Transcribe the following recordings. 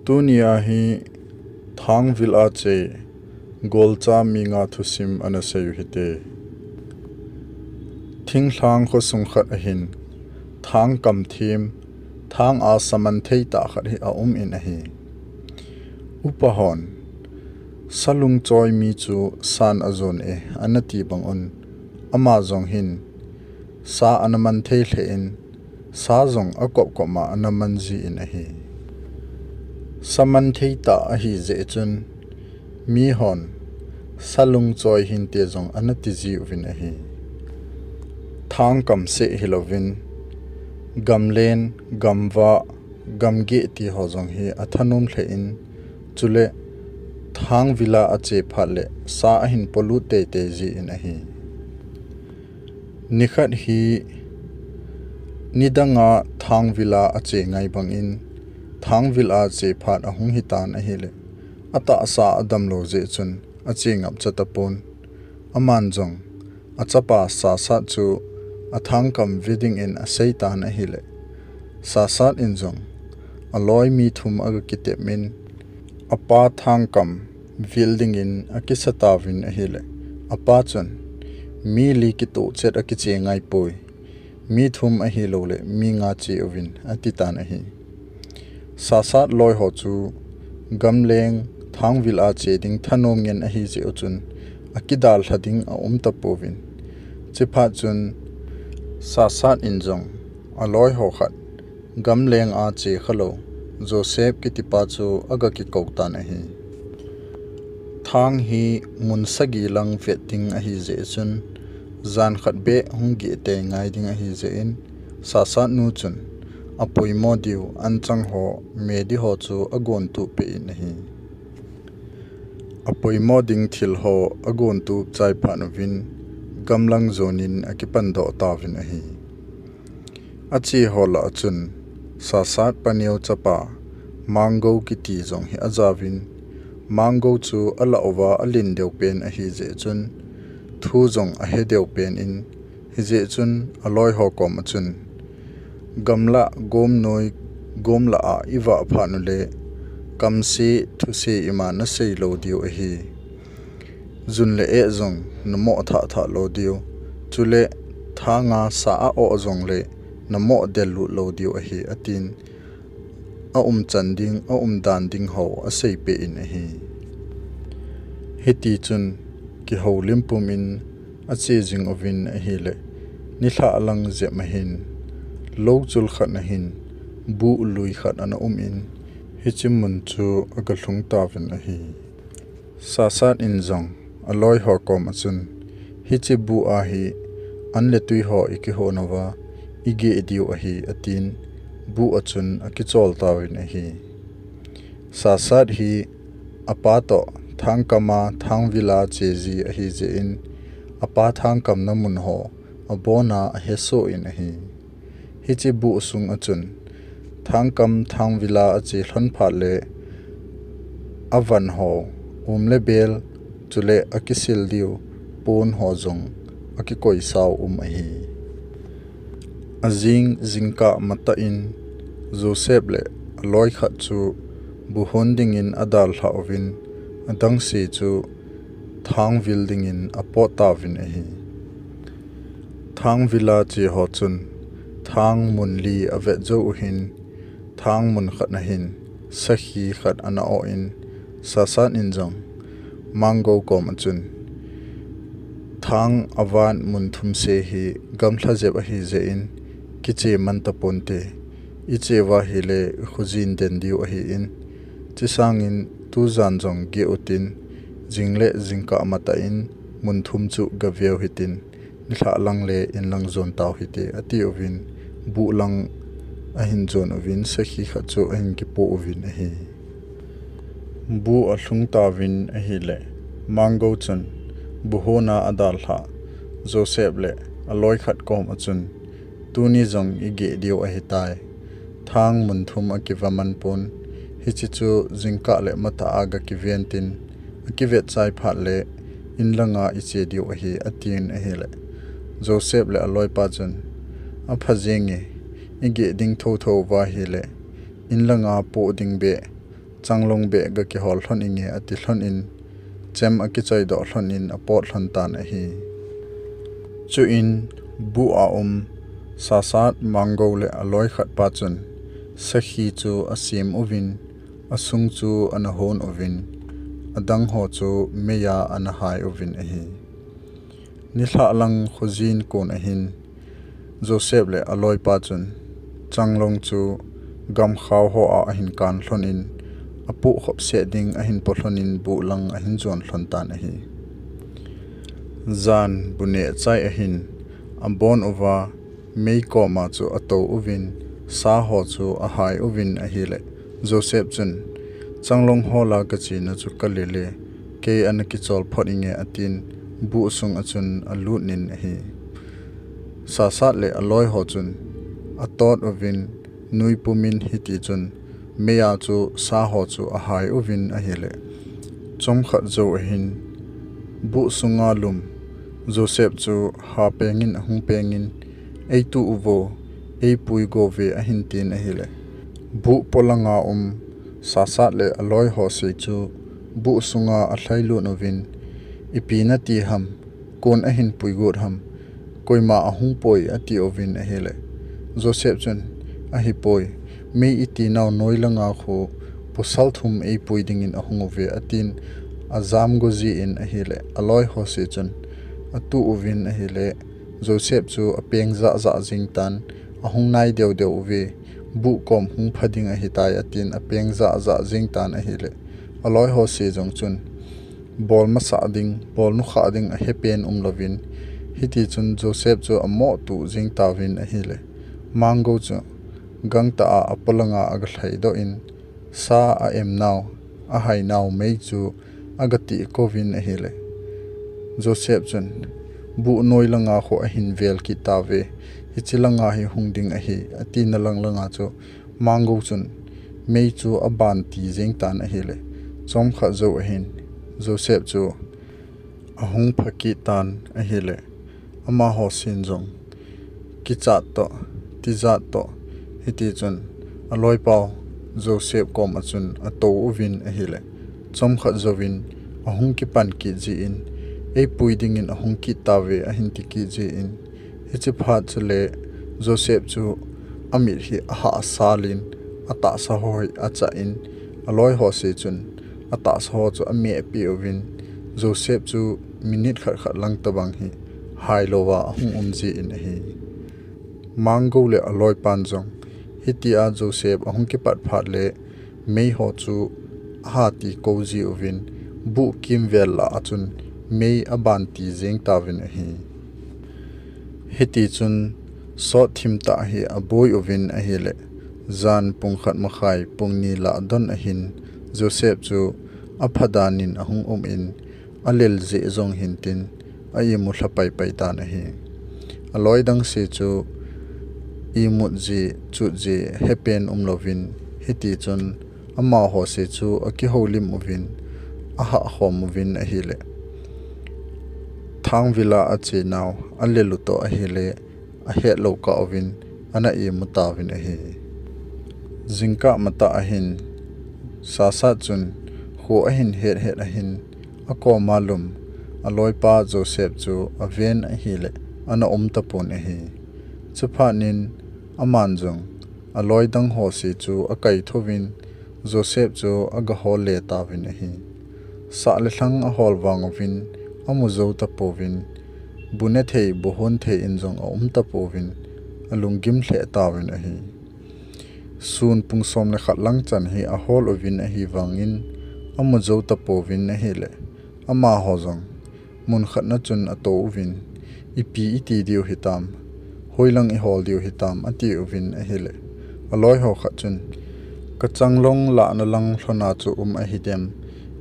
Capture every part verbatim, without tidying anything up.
Tunia hi Thangvil a che golcha mi nga thusim ana sei u hite. Thinglhang khosung khat ahin, thangkam them, thang a saman thei tah khat hi aum in ahi. Upa hon, sa lungchoi mi chu san ajon e, ana ti bang un, ama jong hin, sa ana man thei lheh in, sa jong akop kop ma ana man ji in ahi. Saman thei tah ahi jeh chun, mi hon, sa lungchoi hinte jong ana ti ji uvin ahi. Thangkam seh hilouvin, gamlen, gamvah, gamgeh ti ho jong hi athanom lheh in, chule thangvil a ache phat le sa ahin polut teitei ji in ahi. Nikhat hi nidanga thangvil a ache ngai bang in, thangvil a che phat ahung hitan ahile, atahsa adamlou jeh chun ache ngap cha tapon. Aman jong, achapa Sasat chu athangkam ve dingin aseitan ahile, Sasat in jong, aloi mi thum aga kitep in, apa thangkam vil dingin akisa tauvin ahile, apa chun, mi li kitoh chet akiche ngai poi, mi thum ahilouleh mi nga che uvin, atitan ahi. Sasat loi ho chu gamleng thangvil a che ding thanom ngen ahi jeh u chun akidalha ding aum tapouvin. Chiphat chun Sasat in jong aloi ho khat gamleng a che khalou Joseph kitipa chu aga kikou tan ahi. Thang hi mun sagi lang vet ding ahi jeh chun, jan khat beh hung geh tei ngai ding ahi jeh in, Sasat nu chun apoimo diu anchang ho, medi ho chu agontup peh in ahi. Apoimo ding thil ho agontup chai phat uvin, gamlang jon in akipan doh tauvin ahi. Ache ho lah a chun, Sasat paneo chapa, Mango kiti jong hi ajauvin, Mango chu alah uva alen deu pen ahi jeh chun, thu jong ahe deu pen in, hijeh chun aloi ho kom a chun, gamlah gomnoi gomlah a ivah phat ule, kamse thuse ima nasei lou diu ahi. Jun le eh jong namoh thah thah lou diu. Chule thanga sa a-oh jongle namoh del lut lou diu ahi, atin. Aumchan ding, aumdan ding ho aseipeh in ahi. Hitichun kihoulim pum in ache jing uvin ahile, nilhah lang jep ahin, louchul khat ahin, buh lui khat ana um in, hiche mun chu aga lhung tauvin ahi. Sasat in jong aloi ho kom a chun, hiche buh a hi an le tui ho ikihon uva, igeh diu ahi, atin, buh a chun akichol tauvin ahi. Sasat hi apa toh thangkam a thangvil a che ji ahi jeh in, apa thangkamna mun ho abona ahesoh in ahi. Hiche buh sung a chun, thangkam thangvil a ache lhon phat le, avan ho, um le bel, chule akisil diu pon ho jong akikoisau um ahi. Ajing jingkah matah in Joseph le aloi khat chu buhon dingin adalhah uvin, adangse chu thangvil dingin apot tauvin ahi. Thangvil a che ho chun thang mun li avet jou uhin, thang mun khat ahin, sakhi khat ana oh in, Sasat in jong Mango kom a chun, thang avat mun thum se hi gamlha jep ahi jeh in, kiche man taponte, iche uva hile ikhojin den diu ahin, chesangin tujan jong geh utin, jing le jingkah matah in mun thum chu gaveu hitin, nilhah lang le inlang jon tau hite, atiuvin, buh lang ahin jon uvin, sakhi khat chu ahin kipoh uvin ahi. Buh alhung tauvin ahile, Mango chun buhon a adalhah Joseph le aloi khat kom a chun, tuni jong igeh diu ahitai. Thang mun thum akiva man pon, hiche chu jingkah le matah a gakiven tin, akivet chai phat le inlanga iche diu ahi, atin ahile, Joseph le aloipa chun, apha jenge, igeh ding thotho uva hile, inlanga poh ding beh changlong beh gakihol lhon inge ati lhon in, chem akichoi doh lhon in apot lhon tan ahi. Chuin buh a um Sasat, Manggou le aloi khat pa chun sakhi chu asem uvin, asung chu ana hon uvin, adang ho chu meiya ana hai uvin ahi. Nilhah lang khojin kon ahin, Joseph le aloipa chun changlong chu gamkhao ho a ahin kan lhon in, apoh khop seh ding ahin po lhon in buh lang ahin jon lhon tan ahi. Jan bu neh chai ahin, abon uva mei koma chu atou uvin, sa ho chu ahai uvin ahile, Joseph chun, "Changlong ho la kachena chu kalele, kei ana kichol phot inge," atin, buh sung a chun alut nin ahi. Sasat le aloi ho chun atot uvin, nui pumin hiti chun meiya chu sa ho chu ahai uvin ahile, chomkhat jou ahin, buh sunga lum Joseph chu ha pengin ahung pengin, "Ei tu uvo, ei pui gove," ahin tin ahile, buh polanga um Sasat le aloi ho se chu buh sunga alhai lut uvin, "Ipi nati ham, kon ahin pui got ham, koima ahung poi," ati uvin ahile, Joseph chun, "Ahipoi, mei iti nau noi langa khu pasal thum ei pui dingin ahung uve," atin ajam go jin ahile, aloi ho se chun atu uvin ahile, Joseph chu apeng jahjah jing tan, "Ahung nai deudeu uve, buh kom hung pha ding ahitai," atin apeng jahjah jing tan ahile, aloi ho se jong chun, "Bol masah ding, bol nukhah ding ahepen umlouvin, hiti chun Joseph chu amoh tuh jing tauvin ahile, Manggou chu gangtah a apolanga agalhai doh in, sa a em nau, ahai nau mei chu agatih kouvin ahile, Joseph chun, 'Buh noi langa khu ahin vel kit tauve, hiche langa hi hung ding ahi,' atina lang langa chu Manggou chun mei chu aban ti jeng tan ahile, chomkhat jou ahin Joseph chu ahung pha kit tan ahile, amaho sen jong kichat toh, tijat toh, hitichun aloipau Joseph kom a chun atou uvin ahile, chomkhat jouvin ahung kipan kit jin, "Eipui dingin ahung kit tauve," ahin ti kit jin, hiche phat chule Joseph chu amit hi ahahsal in, atahsa ho hi achah in, aloiho se chun atahsa ho chu amehpeh uvin, Joseph chu minute khat khat lang tobang hi hailouva ahung um jin ahi. Manggou le aloipan jong hitia Joseph ahung kipat phat le meiho chu aha ti kou ji uvin, buh kimvel lah a chun mei aban ti jeng tauvin ahi. Hitichun sot thim tah hi aboi uvin ahile, jan pung khat makhai pung ni lah don ahin Joseph chu apha dan in ahung um in, alel jeh jong hintin a imu lha paipai tan ahi. Aloi dang se chu imut ji, chut ji hepen umlouvin, hitichun amaho se chu akihoulim uvin, ahahkhom uvin ahile, thangvil a achenau alel u toh ahile, ahetlou kah uvin, ana imu tauvin ahi. Jingkah matah ahin Sasat chun kho ahin het het ahin, akoma lum aloipa Joseph chu aven ahile, ana um tapon ahi. Chuphat in aman jong aloi dang ho se chu akaithouvin, Joseph chu agahol le tauvin ahi. Sah le lhang ahol vang uvin, amu jou tapouvin, bu ne thei, bu hon thei in jong aum tapouvin, alunggim lheh tauvin ahi. Sun pung som le khat lang chan hi ahol uvin ahivangin, amu jou tapouvin ahile, amaho jong mun khat na chun atou uvin, "Ipi iti diu hitam, hoilang ihol diu hitam?" ati uvin ahile, aloiho khat chun, "Kachanglong lahna lang lhona chu um ahidem,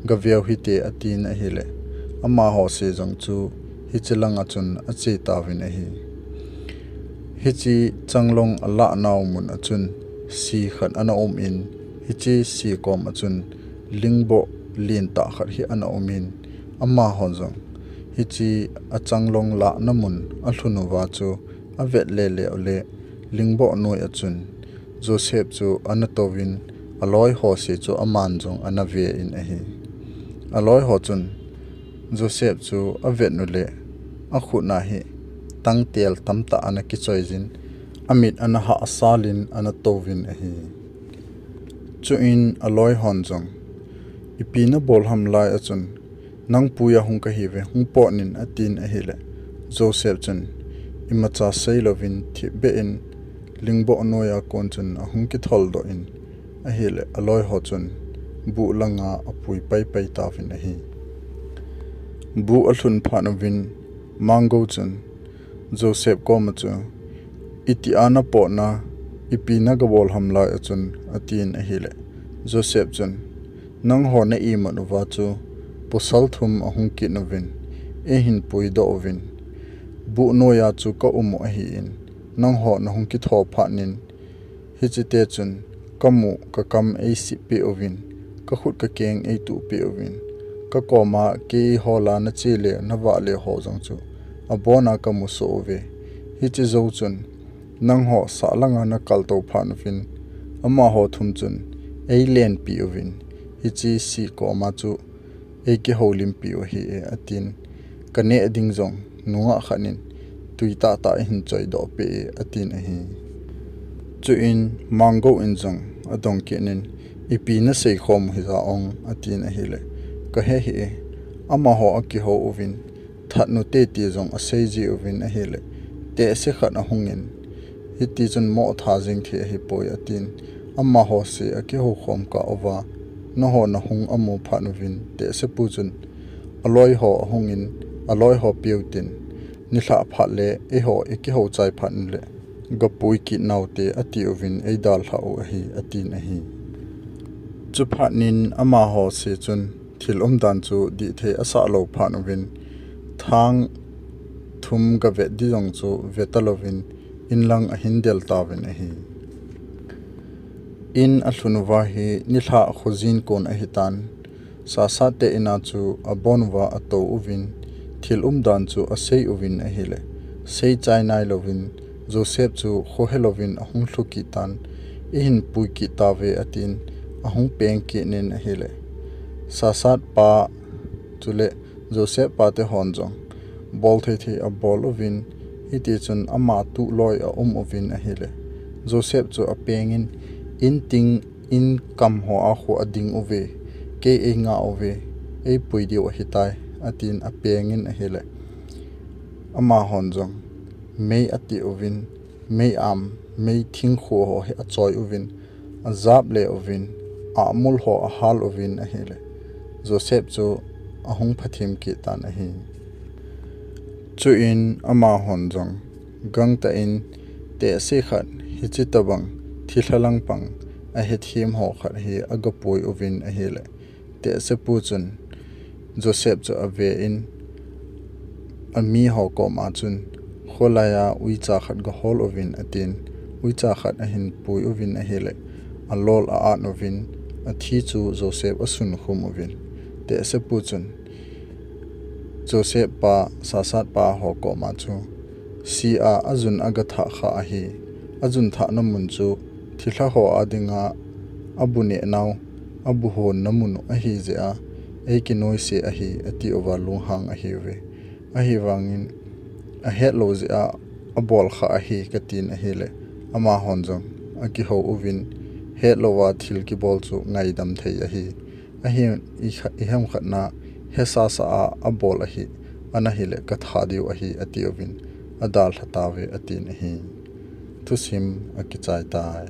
gaveu hite," atin ahile, amaho se jong chu hiche langa chun ache tauvin ahi. Hiche changlong alahnau mun a chun si khat ana um in, hiche si kom a chun lingboh lentah khat hi ana um in, amaho jong hiche achanglong lahna mun alhun uva chu avet lele ule, lingboh noi a chun Joseph chu ana touvin, aloi ho se chu aman jong ana ve in ahi. Aloi ho chun Joseph chu avet u le akhut na hi tangtel tamtah ana kichoi jin, amit ana hahsal in ana tou vin ahi. Chuin aloi hon jong, "Ipi nabol ham lai a chun, nang pui a hung kahi ve, hung pot in," atin ahile, Joseph chun imacha sei louvin thipbeh in lingboh noiya kon chun ahung kithol doh in ahile, aloi ho chun buh langa apui paipai tauvin ahi. Buh alhun phat uvin Mango chun Joseph koma chu, "Iti a napot na, ipi nagabol ham lai a chun," atin ahile, Joseph chun, "Nangho na imat uva chu pasal thum ahung kit uvin, eihin puidoh uvin, buh noiya chu ka um u ahin, nangho nahung kitho phat in, hiche te chun kamu, kakam eisip peh uvin, kakhut kakeng eituh peh uvin, kakoma keiho la nache le navah le ho jong chu abona kamu soh uve. Hiche jou chun nangho sah langa nakal tou phat uvin, amaho thum chun eilenpi uvin, hiche si koma chu eikihoulimpi u ahi e," atin, "Kaneh ding jong nungah khat in tui tahtah eihin choidoh peh e," atin ahi. Chuin Mango in jong adong kit in, "Ipi nasei khom u hija ong?" atin ahile, "Kahe hih e, amaho akihou uvin, that nute ti jong asei ji uvin ahile, tehse khat ahung in, hiti chun moh tha jing thei ahipoi," atin, amaho se akihou khom kah uva, nangho nahung amu phat uvin, tehse pu chun aloi ho ahung in, aloi ho peh u tin, "Nilhah phat le eiho ikihou chai phat in le gapui kit nau te ati uvin eidalhah u ahi," atin ahi. Chuphat in amaho se chun thil umdan chu dihthei asah lou phat uvin, thang thum gavet di jong chu ve talouvin, in lang ahin del tauvin ahi. In alhun uva hi nilhah khojin kon ahitan, Sasat te in a chu abon uva atou uvin, thil umdan chu asei uvin ahile, seichai nailouvin, Joseph chu khohe louvin ahung lhu kit tan, "Eihin pui kit tauve," atin, ahung peng kit in ahile, Sasat pa chule Joseph pa te hon jong bol thei thei abol uvin, hiti chun ama tuh loi aum uvin ahile, Joseph chu apeng in, "In ting, in kam ho a khu ading uve, kei einga uve, eipui diu ahitai," atin apeng in ahile, amahon jong mei ati uvin, mei am, mei thing khu ho hi achoi uvin, ajap le uvin, amul ho ahal uvin ahile, Joseph chu ahung phathem kit tan ahi. Chuin amahon jong gangtah in, tehse khat, hiche tobang thilha lang pang ahethem ho khat hi agapui uvin ahile, tehse pu chun Joseph chu ave in, ami ho koma chun, "Kholai a uicha khat gahol uvin," atin, uicha khat ahin pui uvin ahile, alol a-at uvin, athi chu Joseph asun khum uvin, tehse pu chun Joseph pa, Sasat pa ho koma chu, "Si a ajun agathah kha ahi. Ajun thahna mun chu thilha ho a dinga abu neh nau, abu hon na mun ahi jeh a, eikinoise ahi," ati uva lunghang ahiuve. Ahivangin, "Ahet lou jeh a abol kha ahi," katin ahile, amahon jong akihou uvin, "Het louva thil kibol chu ngaidam thei ahi. Ahin, i kha-, ihem khat na hesasa a abol ahi, ana hile katha diu ahi," ati uvin, "Adalha tauve," atin ahi. Thusim akichai tai.